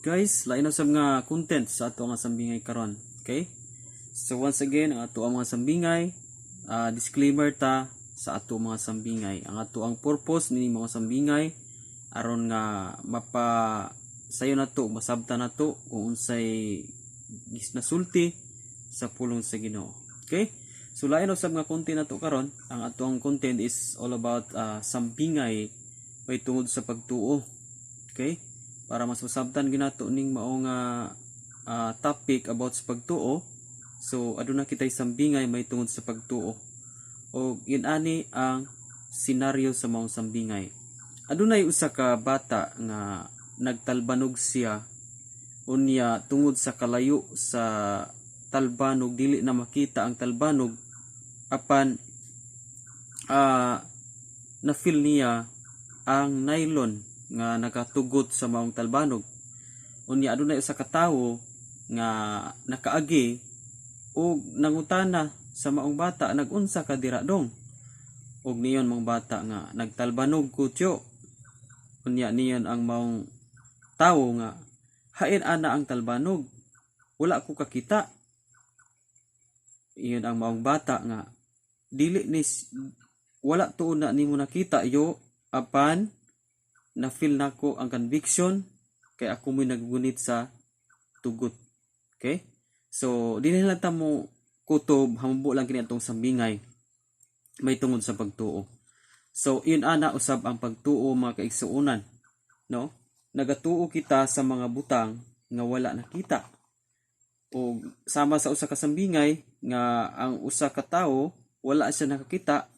Guys, lain na sab nga content sa ato nga sambingay karon. Okay? So once again, ang ato ang mga sambingay, disclaimer ta sa ato mga sambingay. Ang ato ang purpose ni mga sambingay aron nga mapa sayo nato, masabta nato kung unsay nasulti sa pulong sa Ginoo. Okay? So lain usab nga content nato karon. Ang ato ang content is all about sambingay may tungod sa pagtuo. Okay? Para mas masabtan ginato ning mao nga topic about sa pagtuo. So aduna kitay sambingay may tungod sa pagtuo. O inani ang senaryo sa maong sambingay. Adunay usa ka bata nga nagtalbanog siya, unya tungod sa kalayo sa talbanog, dili na makita ang talbanog, apan na feel niya ang nylon nga nakatugot sa maong talbanog. Unya adunay usa ka tawo nga nakaagi ug nangutana sa maong bata, "Nagunsa ka dira, dong?" Ug niingon maong bata nga, "Nagtalbanog ko, tiyo." Unya niingon ang maong tawo nga, "Hain ana ang talbanog? Wala ko kakita." Ingon ang maong bata nga, "Dili ni wala tuod na nimo nakita yo, apan na feel nako ang conviction kay ako mo'y naggunit sa tugot." Okay? So dili lang ta mo kutob, hamubo lang kini atong sambingay may tungod sa pagtuo. So yun ana usab ang pagtuo, mga kaigsuonan, no? Nagatuo kita sa mga butang nga wala nakita. O sama sa usa ka sambingay nga ang usa ka tawo wala siya nakakita,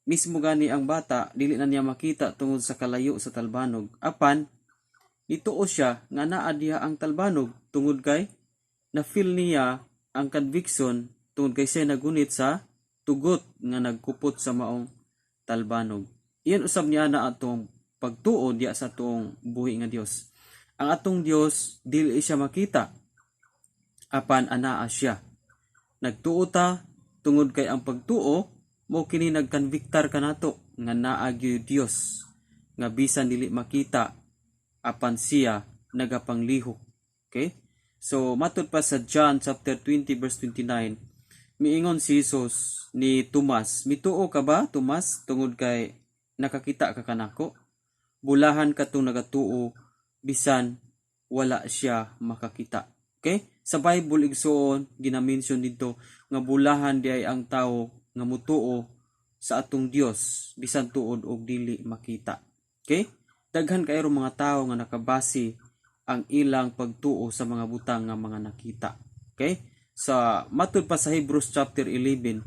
mismo gani ang bata dili na niya makita tungod sa kalayo sa talbanog, apan nituo siya nga naa diha ang talbanog tungod kay na feel niya ang conviction tungod kay siya nagunit sa tugot nga nagkupot sa maong talbanog. Iyan usab niya na atong pagtuo diya sa atong buhi nga Dios. Ang atong Dios dili siya makita, apan anaa siya. Nagtuo ta tungod kay ang pagtuo mo kini nagkonviktar kanato nga naa gyud Dios nga bisan dili makita, apan siya nagapanglihok. Okay? So matud pa sa John chapter 20 verse 29, miingon si Jesus ni Tomas, "Mituo ka ba, Tomas, tungod kay nakakita ka kanako? Bulahan katong nagatuo bisan wala siya makakita." Okay? Sa Bible, igsuon, ginamention dito nga bulahan di ay ang tao nga mutuo sa atong Dios bisan tuod og dili makita. Okay? Daghan kayo mga tao nga nakabase ang ilang pagtuo sa mga butang nga mga nakita. Okay? Sa matud pa sa Hebrews chapter 11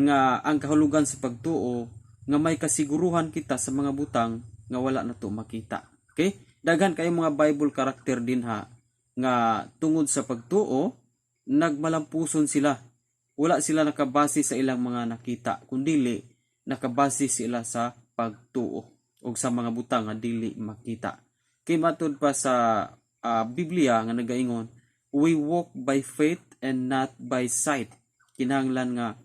nga ang kahulugan sa pagtuo nga may kasiguruhan kita sa mga butang nga wala nato makita. Okay? Daghan kayo mga Bible character dinha nga tungod sa pagtuo nagmalampuson sila. Wala sila nakabase sa ilang mga nakita, kundili nakabase sila sa pagtuo o sa mga butang nga dili makita. Kay matud pa sa Biblia nga nagaingon, "We walk by faith and not by sight." Kinahanglan nga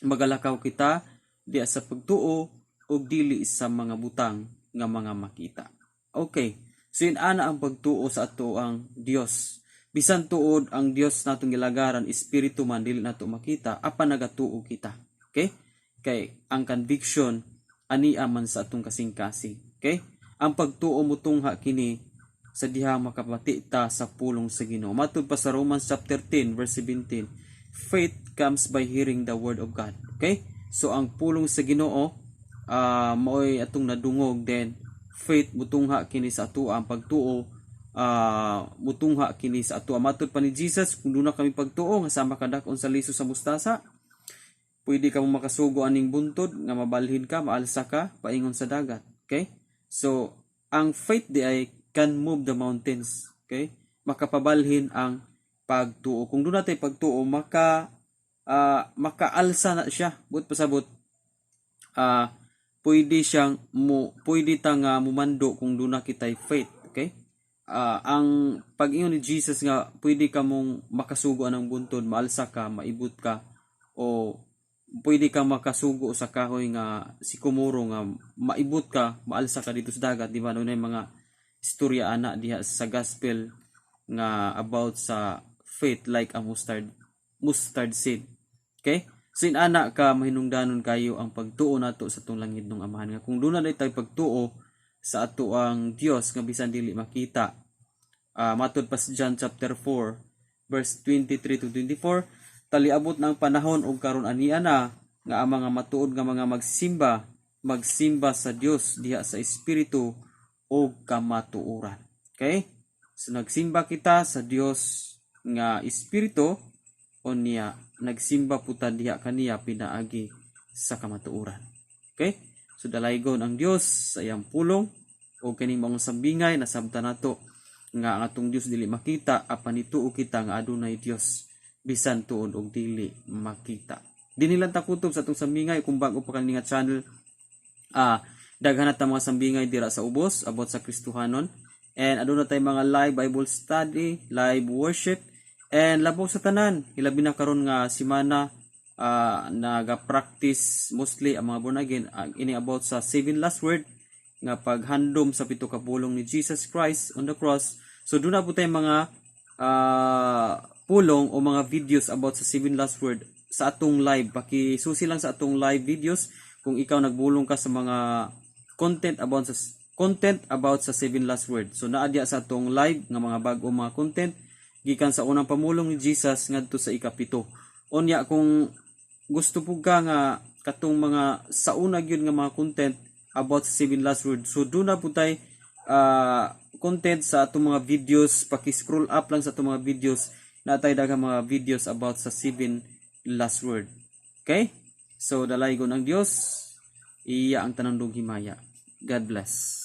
magalakaw kita diya sa pagtuo ug dili sa mga butang nga mga makita. Okay. So yun ana ang pagtuo sa ato ang Dios. Bisan tuod ang Dios natong gilagaran espiritu man, dili nato makita, apan nagatuo kita. Okay? Kay ang conviction ania man sa atong kasing-kasing. Okay? Ang pagtuo mutungha kini sa diha makapati ta sa pulong sa Ginoo. Matud pa sa Romans chapter 10 verse 17, faith comes by hearing the word of God. Okay? So ang pulong sa Ginoo maoy atong nadungog, then faith mutungha kini sa ato, ang pagtuo mutungha kini sa ato. Matud pa ni Jesus, "Kung duna kami pagtuo nga sama kadak-on sa liso sa mustasa, pwede ka mo makasugo aning buntod nga mabalhin ka, maalsa ka paingon sa dagat." Okay? So ang faith di ay can move the mountains. Okay? Makapabalhin ang pagtuo. Kung duna tay pagtuo, makaalsa na siya. But pasabot, pwede siyang mo pwede ta nga mumando kung duna kitay faith. Okay? Ang pag-ingon ni Jesus nga pwede ka mong makasugo anang buntod, maalsa ka, maibot ka, o pwede kang makasugo sa kahoy nga sikomoro nga maibot ka, maalsa ka dito sa dagat, di ba? Doon mga istorya ana diha sa gospel nga about sa faith like a mustard seed. Okay? So inana ka mahinungdanon kayo ang pagtuo nato sa atong langitnong Amahan, nga kung duna na tayo pagtuo sa ato ang Dios nga bisan dili makita. Matod pa sa John chapter 4 verse 23 to 24, taliabot na ang panahon ug karon ania na nga ang mga matuod nga mga magsimba, magsimba sa Dios diha sa espiritu o kamatuoran. Okay? So nagsimba kita sa Dios nga espiritu, unya nagsimba pud ta diha kaniya pinaagi sa kamatuoran. Okay? So dalaygon ang Dios sa iyang pulong o kining maong sambingay, nasabtan nato nga ang atong Dios dili makita, apan nituo kita nga adunay Dios bisan tuod og dili makita. Dinhi lang ta kutob sa atong sambingay. Kung bago pa kani nga channel, daghan na ta mga sambingay dira sa ubos about sa Kristohanon, and aduna tay mga live Bible study, live worship, and labaw sa tanan, hilabi na karon nga simana, naga-practice mostly ang mga born again ini about sa seven last word nga paghandom sa pito ka pulong ni Jesus Christ on the cross. So duna po tay mga pulong o mga videos about sa seven last word sa atong live. Pakisusi lang sa atong live videos kung ikaw nagbulong ka sa mga content about sa seven last word. So naa diya sa atong live nga mga bag-o mga content gikan sa unang pamulong ni Jesus ngadto sa ikapito. Unya kung gusto pud ka nga katong mga sa una gyud nga mga content about sa seven last word, so duna pud tay content sa atong mga videos. Paki-scroll up lang sa atong mga videos, naa tay daghang mga videos about sa seven last word. Okay? So dalaygon ang Dios, iya ang tanang himaya. God bless.